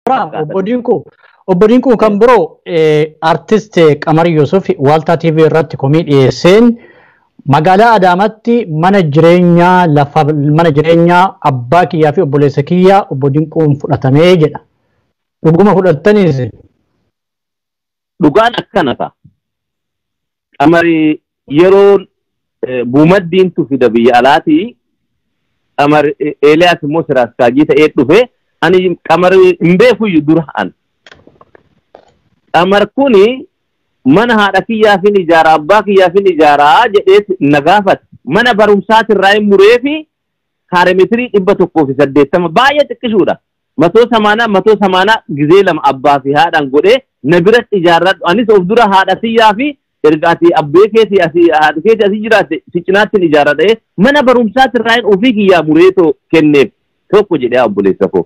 Biraa obbo Dinquu. Obbo Dinquu, kan biroo artist Qamar Yusuf Waaltaa TV irratti komii dhiyeesseen magaalaa Adaamaatti mana jireenyaa lafa mana jireenyaa abbaa kiyyaa fi obboleessa kiyyaa obbo Dinquun fudhatamee jedha. Dhuguma fudhattaniis? Dhugaan akkana ta'a. Qamari yeroo buumaddiintu fida biyya alaatii, Qamar Eeliyaas immoo siraaskaajii ta'ee dhufe. Ani Qamar hin beekuyyuu dura an. Qamar kuni mana haadha kiyyaafin ijaaraa, abbaa kiyyaafin ijaaraa jedhee na gaafate. Mana barumsaatirraa hin muree fi kaaremeetirii 180 baay'ee xiqqishuudha. 180 180 gizee lama abbaa fi haadhaan godhee na biratti ijaarradhu. Anis of dura haadha kiyyaa fi erga ati abbee keetii asii haadha keetii asii jiraatte si cinaatti ijaarradha. Mana barumsaatirraa hin ofii kiyyaa mureetoo kenneef tokko jedhee obboleessa koo.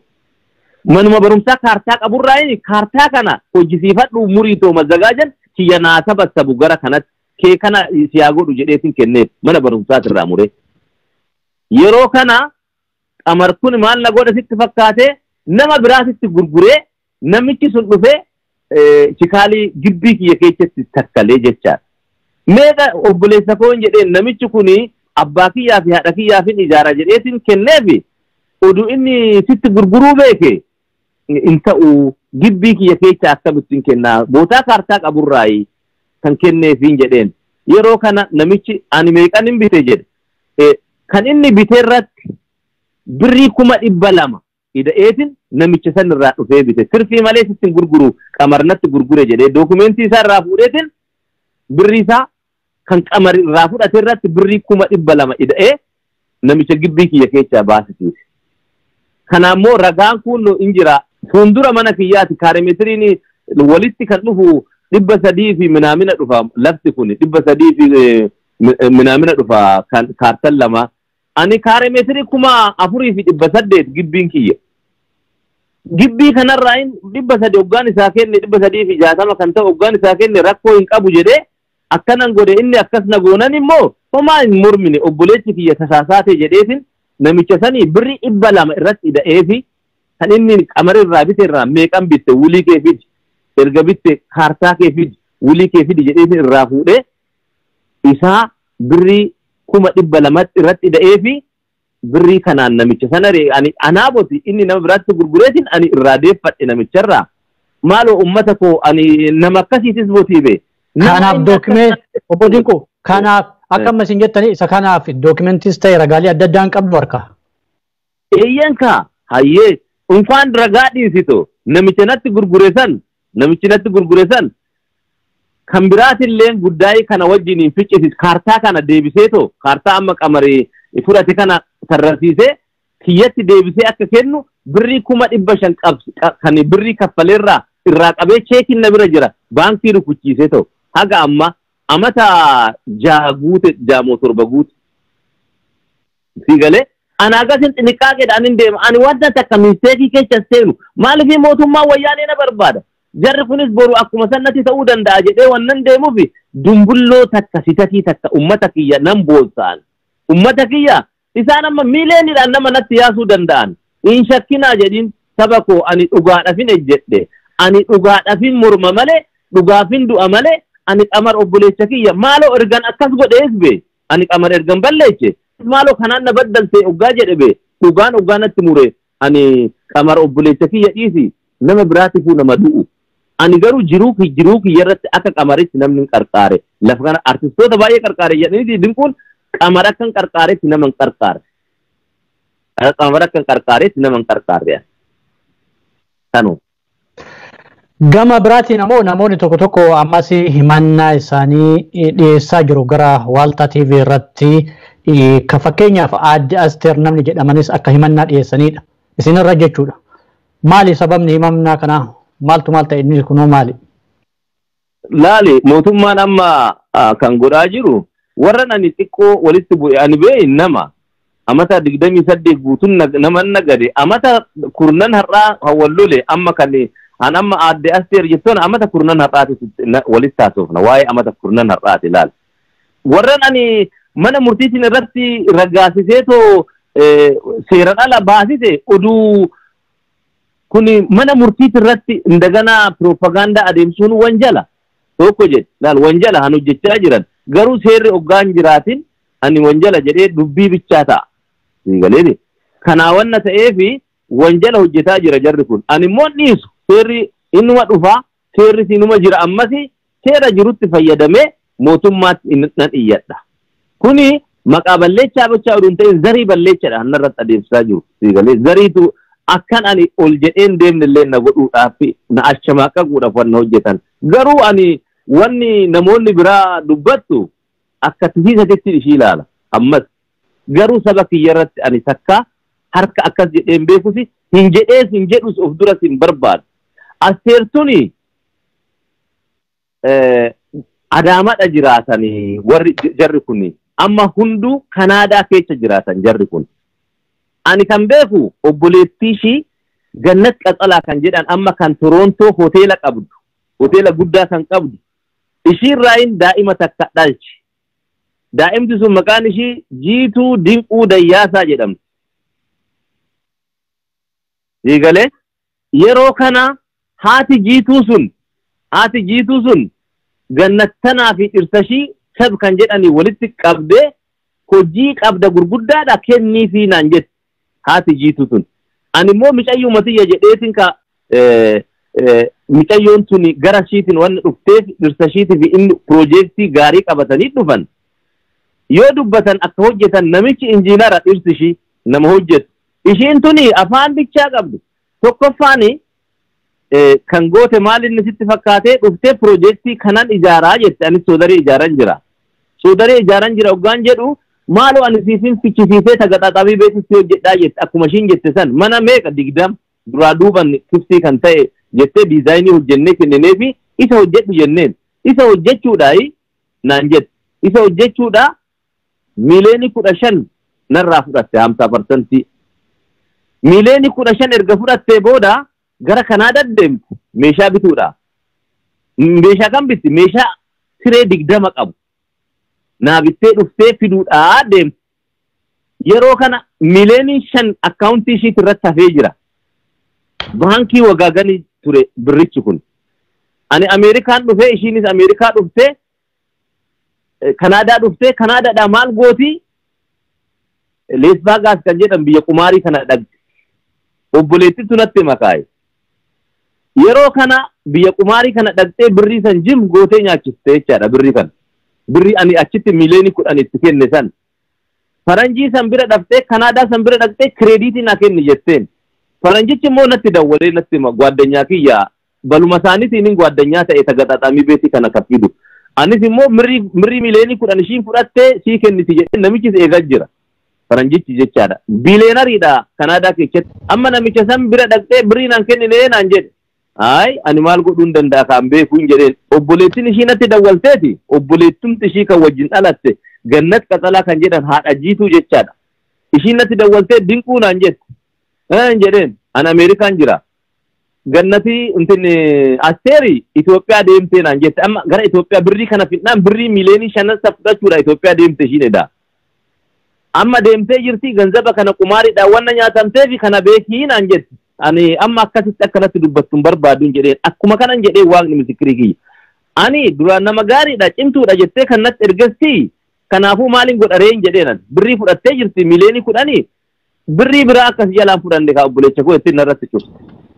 Manuma barumsaa kaartaa qaburraa inni kaartaa kana hojjisiifadhu muriitoo mazzagaajan kiyya naa sabassabu gara kanatti kee kana siyaa godhu jedheetiin kenneef mana barumsaatirraa muree. Yeroo kana Qamar kun maal na godha sitti fakkaate? Nama biraatitti gurguree namichi sun dhufee chikaalii gibbii kiyya keessatti takkalee jechaadha. Meeqa obboleessa koon jedheen, namichi kuni abbaa kiyyaa fi haadha kiyyaafin ijaara jedheetiin kenneefi oduu inni sitti gurguruu beeke hin ta'u, gibbii kiyya keessa akkamittiin kennaa, bootaa kaartaa qaburraayi kan kenneefiin jedheen. Yeroo kana namichi ani meeqan hin bite jedhe. Kan inni bite irratti birrii 200,000 ida'eetiin namicha san irraa dhufee bite. Tirfii malee sitti hin gurguru, Qamarnatti gurgure jedhee dookumentii isaa irraa fuudheetiin birrii isaa kan Qamar irraa fudhate irratti birrii 200,000 ida'ee namicha gibbii kiyya keessaa baasisiise. Kana immoo ragaan kun hin jira. Fuuldura mana kiyyaati kaaremetiriin walitti kan dhufu 300 fi minaamina dhufa, lafti kun 300 fi minaamina dhufa kan kaartan lama. Ani kaaremeetirii 4,800 gibbiin kiyya. Gibbii kanarraa hin 300 hoggaan isaa kenne, 360 kan ta'u hoggaan isaa kenne rakkoo hin qabu jedhee akkanan godhe. Inni akkas na goonan immoo homaa hin mormine, obboleessi kiyya tasaasaate jedheetin namicha sanii birrii 200 irratti ida'eefi kan inni Qamar irraa bite irraa meeqan bitte, wulii kee fidi, erga bitte kaartaa kee fidi, wulii kee fidi jedheetin irraa fuudhee isaa birrii 200,000tti irratti ida'eefi birrii kanaan namicha sana ani anaaboti inni nama biraatti gurgureetin ani irraa deeffadhe namicharraa. Maaloo ummata koo, ani nama akkasiitis botiibe. Kanaaf dookument obbo Dinquu, kanaaf akka amma isin jettanii isa kanaaf dookumentis ta'e ragaalee adda addaan qabdu harka. Eeyyan kaa, hayyee, unfaan ragaa dhiisitu namicha natti gurgure san, namichi natti gurgure san kan biraatillee guddaa'ii kana wajjin hin ficcisis kaartaa kana deebiseetoo kaartaa amma Qamarii fudhate kana tarrasiisee kiyyatti deebisee akka kennu birrii 500,000 kan birrii kaffaleerraa irraa qabee cheekiin na bira jira, baankii rukuchiisee ta'u haga amma amata 6 guute, 6 moo 7 guute. Si galee ani agasin xiniqqaaqeedhaan hin deema. Ani wanta takka misteekii keessa seenu maaliif mootummaan Wayyaanee na barbaada, jarri kunis boru akkuma sannatti ta'uu danda'a jedhee wannan deemuuf dumbulloo takka sitatii takka ummata kiyya nan boonsa'an. Ummata kiyya isaan amma miileeniidhaan nama natti yaasuu danda'an hin shakkinaa jedhin. Saba koo, ani dhugaadhafin ejjedhe, ani dhugaadhafin morma malee, dhugaafin du'a malee. Ani Qamar obboleessa kiyya maaloo ergan akkas godhees be, ani Qamar ergan balleeche maaloo kanaan na baddalte oggaa jedhe be, dhugaan oggaa natti mure ani Qamar obboleessa kiyya dhiisi nama biraatifuu nama du'u. Ani garuu jiruu kiyya irratti akka Qamaritti namni hin qarqaare. Lafa kana artistoota baay'ee qarqaare jedhanii, Dinquun Qamar akka hin qarqaaretti nama hin qarqaare. Qamar akka hin qarqaaretti nama hin qarqaarre. Kanuma. Gama biraatiin ammoo namoonni tokko tokko ammas himannaa isaanii dhiyeessaa jiru gara Waaltaa TV irratti. Ka fakkeenyaaf aadde Asteer namni jedhamanis akka himannaa dhiyeessanidha. Isinirra jechuudha. Maali sababni himannaa kanaa? Maaltu maal ta'e inni kunoo maali? Laali, mootummaan amma kan godhaa jiru warra ani xiqqoo walitti bu'e ani bee nama amata 28 guutuun nama nagade amata kurnan har'aa wal lole. Amma kan an amma aadde Asteer jettoon amata kurnan har'aati walitti taasofna, waa'ee amata kurnan har'aati. Laal, warran ani mana murtiitiin irratti raggaasiseetoo seeran ala baasise oduu Kuni mana murtiiti irratti indaganaa piroopagaandaa adeemsuun wanjala. Tokko jedhe laal wanjala han hojjechaa jiran garuu seerri hoggaan jiraatin ani wanjala jedhee dubbii bichaa ta'a. Galeeti. Kanaa wanna ta'eefi wanjala hojjetaa jira jarri kun. Ani immoo dhiisu seerri innuma dhufaa seerri siinuma jira ammasi seera jirutti fayyadamee mootummaatti nan iyyadha. Kuni maqaa balleechaa bichaa oduu hin ta'in zarii balleechadha hanna irratti adeemsisaa jiru. Galee zariitu akkan ani ol jedheen deemne illee na godhuudhaaf na ashamaaqaquudhaaf wanna hojjetan. Garuu ani wanni namoonni biraa dubbattu akka tisiisatitti ishii ilaala ammas. Garuu saba kiyya irratti ani takka harka akkas jedheen beekusi hin jedhees hin jedhus of duras hin barbaadu. Asteertuni Adaamaadha jiraatanii warri jarri kuni amma hunduu Kanaadaa keessa jiraatan jarri kun. Ani kan beeku obboleettii ishii Gannat Qaxalaa kan jedhan amma kan Torontoo hoteela qabdu hoteela guddaa kan qabdu ishiirraayin daa'ima takka dhalche. Daa'imti sun maqaan ishii Jiituu Dinquu Dayyaasaa jedhamti. Eegalee yeroo kana haati Jiituu sun Gannattanaa fi dhirsa ishii sab kan jedhanii walitti qabdee hojii qabda gurguddaadha kenniifii naan jette haati Jiituu sun. Ani immoo micayyuma tiyya jedheetiin ka micayyoon tuni gara ishiitiin wanni dhufteef dhirsa ishiitii fi inni piroojeektii gaarii qabatanii dhufan. Yoo dubbatan akka hojjetan namichi injiinara dhirsi ishii nama hojjetu. Ishiin tuni afaan bichaa qabdu. Tokkoffaani kan goote maal inni sitti fakkaatee dhuftee piroojeektii kanan ijaaraa jette anis soodaree ijaaran jira. Soodaree ijaaran jira hoggaan jedhu maaloo ani siifin fichisiisee tagaxaxabii beeksisii hojjedhaa jette akkuma ishiin jette san mana meeqa 20 duraa duuban kifsii kan ta'e jettee diizaayinii hojjennee kennineefi isa hojjedhu jenneen isa hojjechuudhaayi naan jette isa hojjechuudhaa miiliyoonii 15 narraa fudhatte 50%. Miiliyoonii 15 erga fudhattee booda gara Kanaadaa deemte meeshaa bituudha. Meeshaa kan bitti meeshaa siree 20 qabu. Naa bittee dhuftee fiduudhaa deemte. Yeroo kana miiliyoonii 5 akkaawuntii ishiitti irratti hafee jira. Baankii wagaaganii ture birrichi kun. Ani Ameerikaan dhufee ishiinis Ameerikaa dhuftee Kanaadaa dhuftee Kanaadaadhaa maal gooti? Leesbaagaas kan jedhan biyya qumaarii kana dhaqxe. Obboleettitu natti makaaye. Yeroo kana biyya qumaarii kana dhaqxee birrii san jim gootee nyaachiste jechaadha birrii kana. Birrii ani achitti miiliyoonii 10 itti kenne san. Faranjii san bira dhaqxee Kanaadaa san bira dhaqxee kireediitii naa kenni jetteen. Faranjichi immoo natti dawwalee natti gwaaddanyaa kiyya baluma isaaniitiin hin gwaaddanyaa ta'e tagaxaxamii beetii kana kan fidu. Anis immoo mirrii miiliyoonii 10 ishiin fudhattee sii kenniti jedhee namichis eegaa jira. Faranjichi jechaadha. Biileenariidha Kanaadaa keessatti. Amma namicha san bira dhaqxee birrii naan kenninee naan jedhe. Ayi ani maal godhuu hin danda'a kan beekuu hin jedheen. Obboleettiin ishii natti dawwalteeti. Obboleettumti ishii kan wajjin dhalatte Gannat Qaxalaa kan jedhan haadha Jiituu jechaadha. Ishiin natti dawwaltee Dinquu naan jette. Hin jedheen ani Ameerikaan jira. Gannatii intin Asteeri Itoophiyaa deemtee naan jette. Amma gara Itoophiyaa birrii kana fidnaan birrii miiliyoonii 5 fudhachuudha Itoophiyaa deemte ishiin edaa. Amma deemtee jirti ganzaba kana qumaariidhaan wanna nyaatamteefi kana beekii naan jette. Ani amma akkasitti akkanatti dubbattu hin barbaadu hin jedheen. Akkuma kanan jedhee waaqni misikirii kiyya. Ani duraan nama gaariidha cimtuudha jettee kan natti ergasti kanaafuu maaliin godharee hin jedheen ani. Birrii fudhattee jirti miiliyoonii 10 birrii biraa akkas jalaan fudhanne kaa obboleessa koo ittiin narratti cufte.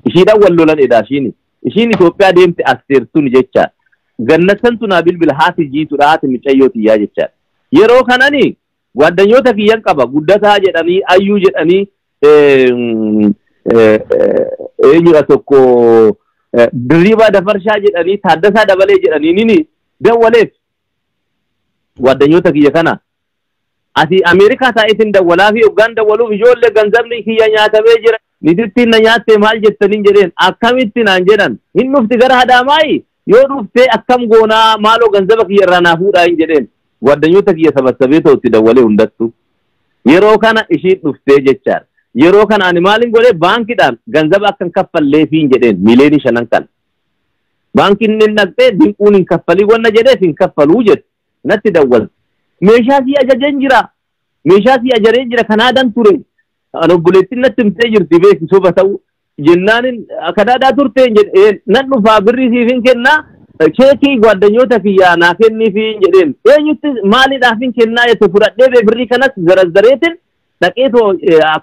Ishiidhaan wal lolan edaa ishiini. Ishiin Itoophiyaa deemte Asteertuun jechaadha. Gannattantu naa bilbila haati Jiituudha haati micayyoo tiyyaa jechaadha. Yeroo kanani gwaaddanyoota kiyyan qaba guddataa jedhanii ayyuu jedhanii eenyudha tokko Dirriibaa Dafarshaa jedhanii Taaddasaa Dabalee jedhanii nini dawwaleef gwaaddanyoota kiyya kana. Ati Ameerikaa taa'eetiin dawwalaa fi hoggaan dawwaluuf ijoollee ganzabni kiyya nyaatamee jira. Nitittiin na nyaatte maal jettaniin jedheen akkamitti naan jedhan hin dhufti gara Adaamaayi yoo dhuftee akkam goonaa maaloo ganzaba kiyya irraa naa fuudhaa hin jedheen gwaaddanyoota kiyya sabassabee ta'utti dawwalee hundattu. Yeroo kana ishiin dhuftee jechaadha. Yeroo kana ani maaliin godhee baankiidhaan ganzaba akkan kaffalleefi hin jedheen miiliyoonii 5 kana. Baankiin inni dhaqxee Dinquun hin kaffalii wanna jedheef hin kaffaluu jette natti dawwalte. Meeshaa sii ajajeen jira. Meeshaa sii ajajeen jira Kanaadaan ture. Ani obboleettiin natti himtee jirti beeksi soba ta'u. Jennaanin Kanaadaa turteen jedheen, nan dhufaa, birrii siifin kennaa, cheekii gwaaddanyoota kiyyaa naa kenniifi jedheen. Eenyutti maaliidhaaf hin kennaa jette, fudhadhee bee birrii kanas zarazzareetin dhaqeetoo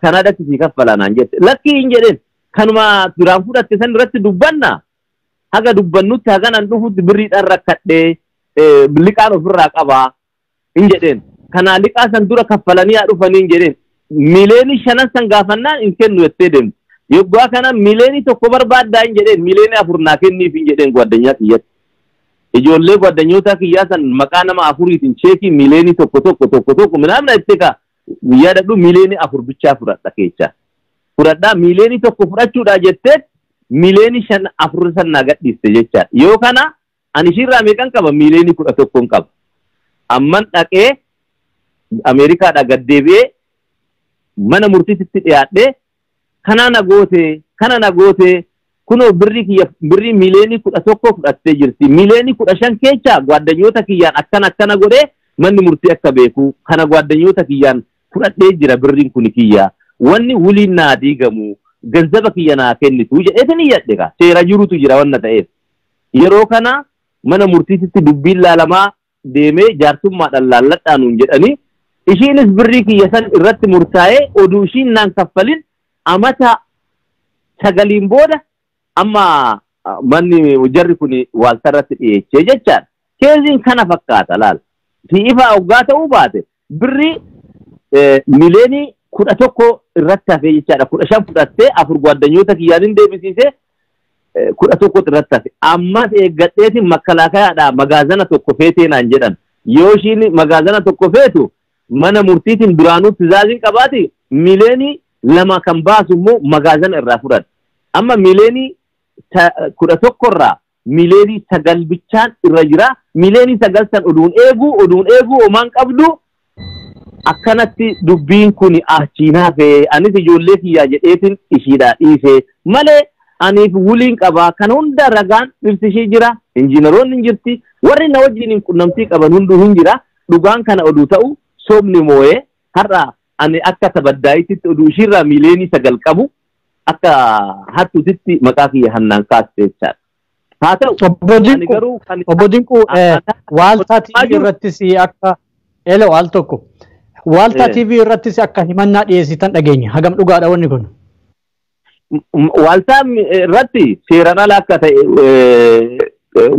Kanaadaatti sii kaffalaa naan jette. Lakkii hin jedheen, kanuma duraan fudhatte san irratti dubbanna, haga dubbannutti haga nan dhufutti birriidhaan rakkadhee liqaan ofirraa qabaa hin jedheen. Kanaa liqaa san dura kaffalanii haa dhufanii hin jedheen. 5 miiliyoonii san gaafannaan hin kennu jettee deemte. Yoggaa kana 1 miiliyoonii barbaaddaa hin jedheen, 4 miiliyoonii naa kenniif hin jedheen gwaaddanyaa kiyyatti. Ijoollee gwaaddanyoota kiyyaa san maqaa nama afuriitiin cheekii 1 miiliyoonii tokko tokko tokko minaamna itti ka guyyaa dhadhu 4 miiliyoonii bichaa fudhadha keechaa. Fudhadhaa 1 miiliyoonii fudhachuudhaa jettee 5 miiliyoonii 4 san naa gadhiiste jechaadha. Yoo kana ani ishiirraa meeqan qaba? 11 miiliyoona qaba. Amman dhaqee Ameerikaadhaa gad deebi'ee mana murtiitti dhiyaadhee, kana na goote, kana na goote, kunoo birrii kiyya birrii 11 miiliyoonii fudhattee jirti. 15 miiliyoonii keessaa gwaaddanyoota kiyyaan akkana akkana godhee manni murtii akka beeku kana gwaaddanyoota kiyyaan fudhadhee jira, birriin kun kiyya. Wanni wuliin naa diigamu ganzaba kiyya naa kennitu jedheetin iyyadhe kaa, seera jirutu jira wanna ta'eef. Yeroo kana mana murtiititti dubbiin laalamaa deemee jaarsummaadhaan laalladhaa nuun jedhanii, ishiinis birrii kiyya san irratti murtaa'ee oduu ishiin naan kaffalin amata 9n booda amma manni jarri kun waaltarratti dhiyeechee jechaadha. Keeziin kana fakkaata laal. Si'ifaa hoggaa ta'uu baate birrii 11 miiliyoonii irratti hafee jechaadha. 15 fudhattee 4 gwaaddanyoota kiyyaan hin deebisiisee, 11 irratti hafe. Ammas eeggadheetiin makkalaakayaadhaa magaazana tokko feetee naan jedhan. Yoo ishiin magaazana tokko feetu mana murtiitiin duraanuu tizaaziin qabaati, 2 miiliyoonii kan baasu immoo magaazana irraa fudhadha. Amma 11 miiliyoonii irraa 9 miiliyoonii bichaan irra jira. 9 miiliyoonii san oduun eeguu oduun eeguu homaan qabdu, akkanatti dubbiin kun achiin hafe. Anis ijoollee kiyyaa jedheetiin ishiidhaa dhiise malee aniif wuliin qabaa. Kan hunda ragaan dhirsi ishii jira, injiinaroonni hin jirti, warri na wajjin qunnamtii qaban hunduu hin jira. Dhugaan kana oduu ta'u sobni moo'ee har'a ani akka tabaddaayitti oduu ishiirraa 9 miiliyoonii qabu akka hattuutitti maqaa kiyya hannaan kaaste jechaadha. Haa ta'u ani garuu Obbo Dinquu, Waaltaa TV irrattis akka elo al tokko Waaltaa TV irrattis akka himannaa dhiyeessitan dhageenya. Hagam dhugaadha wanni kun? Waaltaa irratti seeraan ala akka ta'e,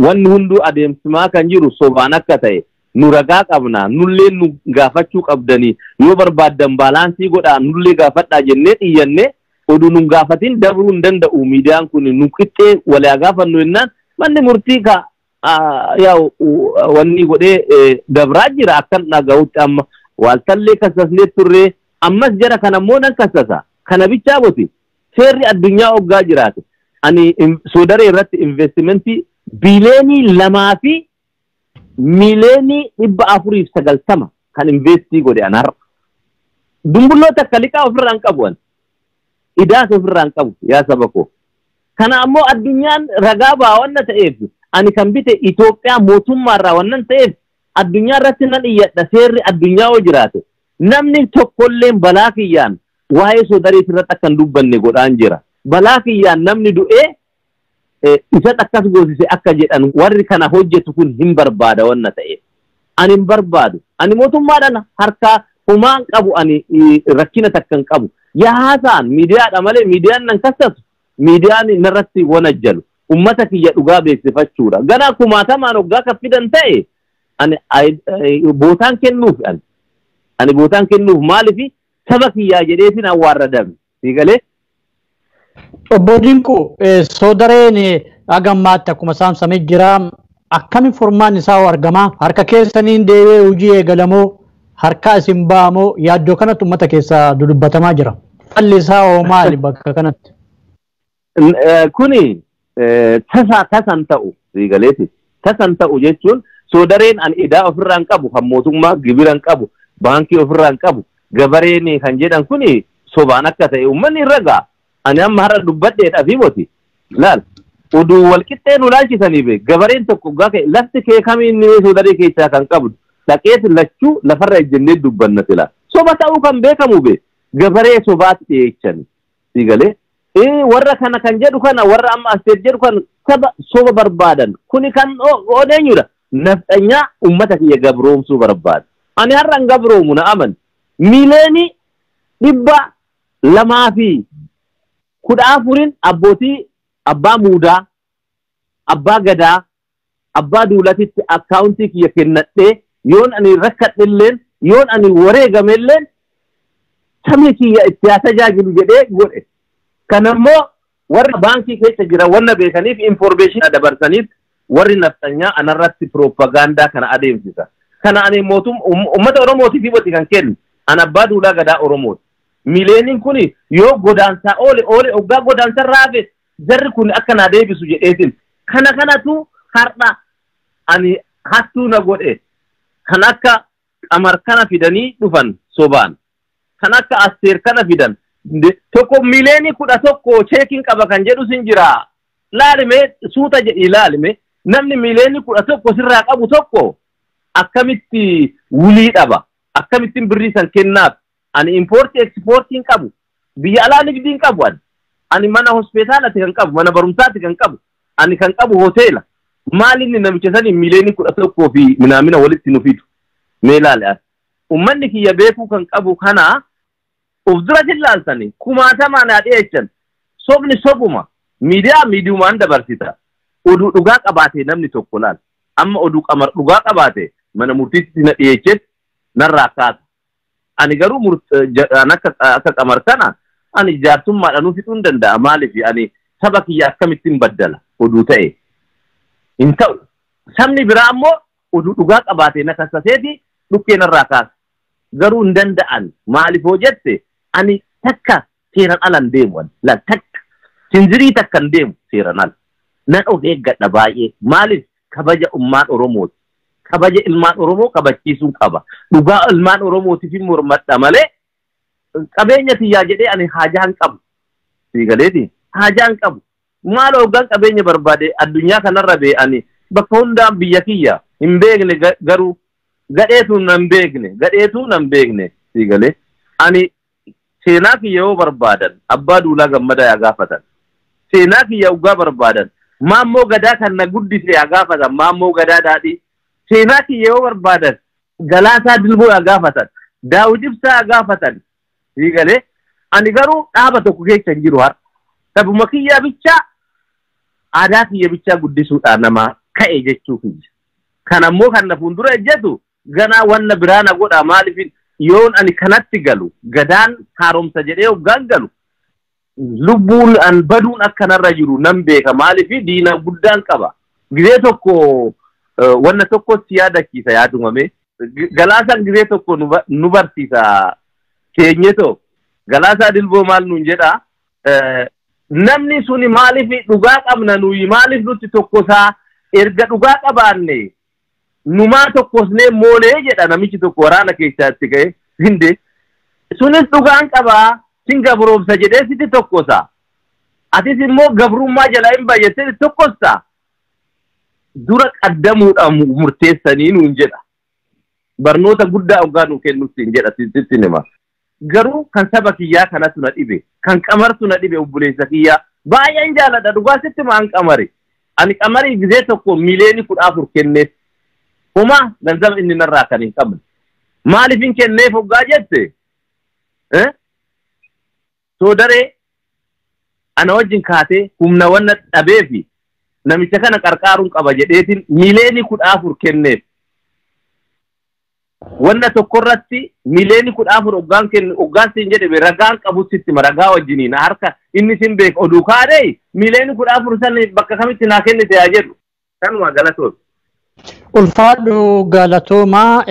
wanni hunduu adeemsimaa kan jiru sobaan akka ta'e nu ragaa qabna, nullee nu gaafachuu qabdanii, yoo barbaaddan baalaansii godhaa nullee gaafadhaa jennee xiyyannee, oduu nu gaafatin dabruu hin danda'u, miidiyaan kun nu qixxee walii gaafannu jennaan manni murtii ka yaa'u wanni godhee dabraa jira akkan dhaga'utti. Amma waaltallee kassasnee turree, ammas jara kana immoo nan kassasa. Kana bichaa boti, seerri addunyaa hoggaa jiraate ani Soodaree irratti investimentii 2,490,000,000 kan investii godhe an har'a. Dumbulloo takka liqaa ofirraa hin qabu ani. Idaas ofirraa hin qabu, yaa saba koo. Kana ammoo addunyaan ragaa baa wanna ta'eef, ani kan bite Itoophiyaa mootummaarraa wannan ta'eef addunyaa irratti nan iyyadha, seerri addunyaa yoo jiraate. Namni tokkolleen balaa kiyyaan waa'ee Soodareet irratti akka hin dubbanne godhaan jira. Balaa kiyyaan namni du'ee isat akkas goosise akka jedhan warri kana hojjetu kun hin barbaada wanna ta'eef. Ani hin barbaadu. Ani mootummaadhaan harkaa homaan qabu, ani rakkina takka hin qabu. Yaa haasa'an miidiyaadha malee miidiyaan nan kassatu, miidiyaan narratti wanajjalu. Ummata kiyya dhugaa beeksifachuudha. Ganaa kumaatamaan hoggaa kan fidan ta'e ani bootaan kennuuf ani. Ani bootaan kennuuf, maalifi saba kiyyaa jedheetiin awwaarradame. Siigalee? Obbo Dinquu, Soodareen haga ammaatti akkuma saamsamee jira. Akkamiin furmaan isaa argama? Harka keessaniin deebi'ee hojii eegalamoo harka isin ba'amoo? Yaaddoo kanatti uummata keessaa dudubbatamaa jira. Falli isaa hoo maali bakka kanatti? Kuni tasa tasan ta'u, siigaleeti. Tasan ta'u jechuun Soodareen an idaa ofirraa hin qabu, kan mootummaa gibira hin qabu, baankii ofirraa hin qabu, gabareen kan jedhan kuni sobaan akka ta'e uummanni irra ga'a. Ani amma har'a dubbadheedha fi moti. Laal, oduu wal qixxee nu laalchisanii be gabareen tokko gaa ka'e, lafti kee kamiin ni Soodaree keessaa kan qabdu dhaqeet lachuu lafarra ejjennee dubbanna sila. Soba ta'uu kan beekamu be gabaree sobaatti dhiyeechan. Siigalee Warra kana kan jedhu kana warra amma Asteer jedhu kan saba soba barbaadan kuni kan oodeenyudha. Nafxanyaa uummata kiyya gabroomsuu barbaada. Ani har'a hin gabroomu na aman. Miiliyoonii 214 abbootii abbaa muudaa, abbaa gadaa, abbaa duulatitti akkaawuntii kiyya kennadhee yoon ani rakkadhelleen yoon ani wareegamelleen sabni kiyya itti haa tajaajilu jedhee godhe. Kanammoo warri baankii keessa jiran wanna beekaniif informeeshinii dabarsaniif warri nafxanyaa anarratti piroopagaandaa kana adeemsisa. Kana ani mootum uummata Oromootiif hibati kan kennu an abbaa duulaa gadaa Oromooti. Miileeniin kun yoo godaansaa oole oole hoggaa godaansa raafe jarri kun akka naa deebisu jedheetin. Kana kanatu har'a ani hattuu na godhe. Kan akka Qamar kana fidanii dhufan sobaan. Kan akka Asteer kana fidan. Tokko miiliyoonii 11 cheekiin qaba kan jedhu sin jira. Laalime suuta jedhi laalime namni miiliyoonii 11 sirraa qabu tokko akkamitti wulii dhaba? Akkamittiin birrii san kennaaf? Ani impoortii ekspoortii hin qabu. Biyya alaa nigdii hin qabu ani. Ani mana hospitaalati kan qabu, mana barumsaati kan qabu, ani kan qabu hoteela. Maal inni namicha sanii miiliyoonii 11 fi minaamina walitti nu fidu? Mee ilaali as. Uummanni kiyya beekuu kan qabu kana of duratti ilaaltanii kumaatamaan haa dhiyeessan. Sobni sobuma. Miidiyaa miidiyumaan dabarsita. Oduu dhugaa qabaate namni tokko laal. Amma oduu Qamar dhugaa qabaate mana murtiitti na dhiyeechetti narraa kaasa. Ani garuu akka Qamar kana ani jaarsummaadhaan fixuu hin danda'a. Maaliif ani saba kiyya akkamittiin baddala oduu ta'e hin ta'u. Sabni biraa ammoo oduu dhugaa qabaate na kassaseeti dhukkee narraa kaasa. Garuu hin danda'an. Maaliif hoo jette ani takka seeraan ala hin deemu. Laal takka sinzirii takka hin deemu seeraan ala. Nan of eeggadha baay'ee. Maaliif kabaja ummaan Oromooti. Kabaja ilmaan Oromoo kabachiisuun qaba. Dhugaa ilmaan Oromootiif hin mormadha malee qabeenya tiyyaa jedhee ani haajaa hin qabu. Siigaleeti haajaa hin qabu. Maal hoggaan qabeenya barbaade addunyaa kanarra bee ani bakka hundaan biyya kiyya hin beekne garuu gadheetu nan beekne gadheetu nan beekne siigalee ani seenaa kiyya yoo barbaadan abbaa duulaa gammadaa yaa gaafatan. Seenaa kiyya hoggaa barbaadan maammoo gadaa kan na guddise yaa gaafatan maammoo gadaa daadhii. Seenaa kiyya yoo barbaadan Galaasaa Dilboo yaa gaafatan Daawit Ibsaa yaa gaafatan siigalee ani garuu dhaaba tokko keessa hin jiru har'a. Sabuma kiyya bichaa aadaa kiyya bichaa guddisuudhaan nama ka'e jechuu kiyya. Kan ammoo kan na fuuldura ejjetu ganaa wanna biraa na godha maaliif yoon ani kanatti galu gadaan haaromsa jedhee hoggaan galu lubbuun an baduun akkanarra jiru nan beeka maaliif diina guddaan qaba. Gizee tokko wanna tokko si yaadachiisa yaadumame. Galaasaan gizee tokko nu barsiisa keenyetoo Galaasaa Dilboo maal nuun jedhaa? Namni suni maaliif dhugaa qabna nuyi maaliif nutti tokkosaa erga dhugaa qabaanne numaa tokkosnee moonee jedha namichi tokko waraana keessaatti ka'e hinde sunis dhugaan qabaa sin gabroomsa jedhee sitti tokkosa. Atis immoo gabrummaa jalaa hin baay'attee tokkosta. Dura qaddamuudhaan murteessanii nuun jedha. Barnoota guddaa hoggaa nuu kennutti hin jedha sitti hima. Garuu kan saba kiyyaa kanatu na dhibe kan Qamartu na dhibe obboleessa kiyyaa baay'een jaaladha dhugaa sitti maan Qamari. Ani Qamarii gizee tokko miiliyoonii 14 kenneef. Homaa ganzaba inni narraa kan hin qabne. Maaliif hin kenneef hoggaa jette? Soodaree ana wajjin kaatee humna wanna dhabeefi namicha kana qarqaaruun qaba jedheetiin miiliyoonii 14 kenneef. Wanna tokkorratti miiliyoonii 14 hoggaan kennu hoggaan siin jedhame ragaan qabu sitti ragaa wajjiniin harka inni sin beek oduu kaadhee miiliyoonii 14 san bakka kamitti naa kennite yaa jedhu. Kanuma galatoon. Ulfaadhu galatoomaa.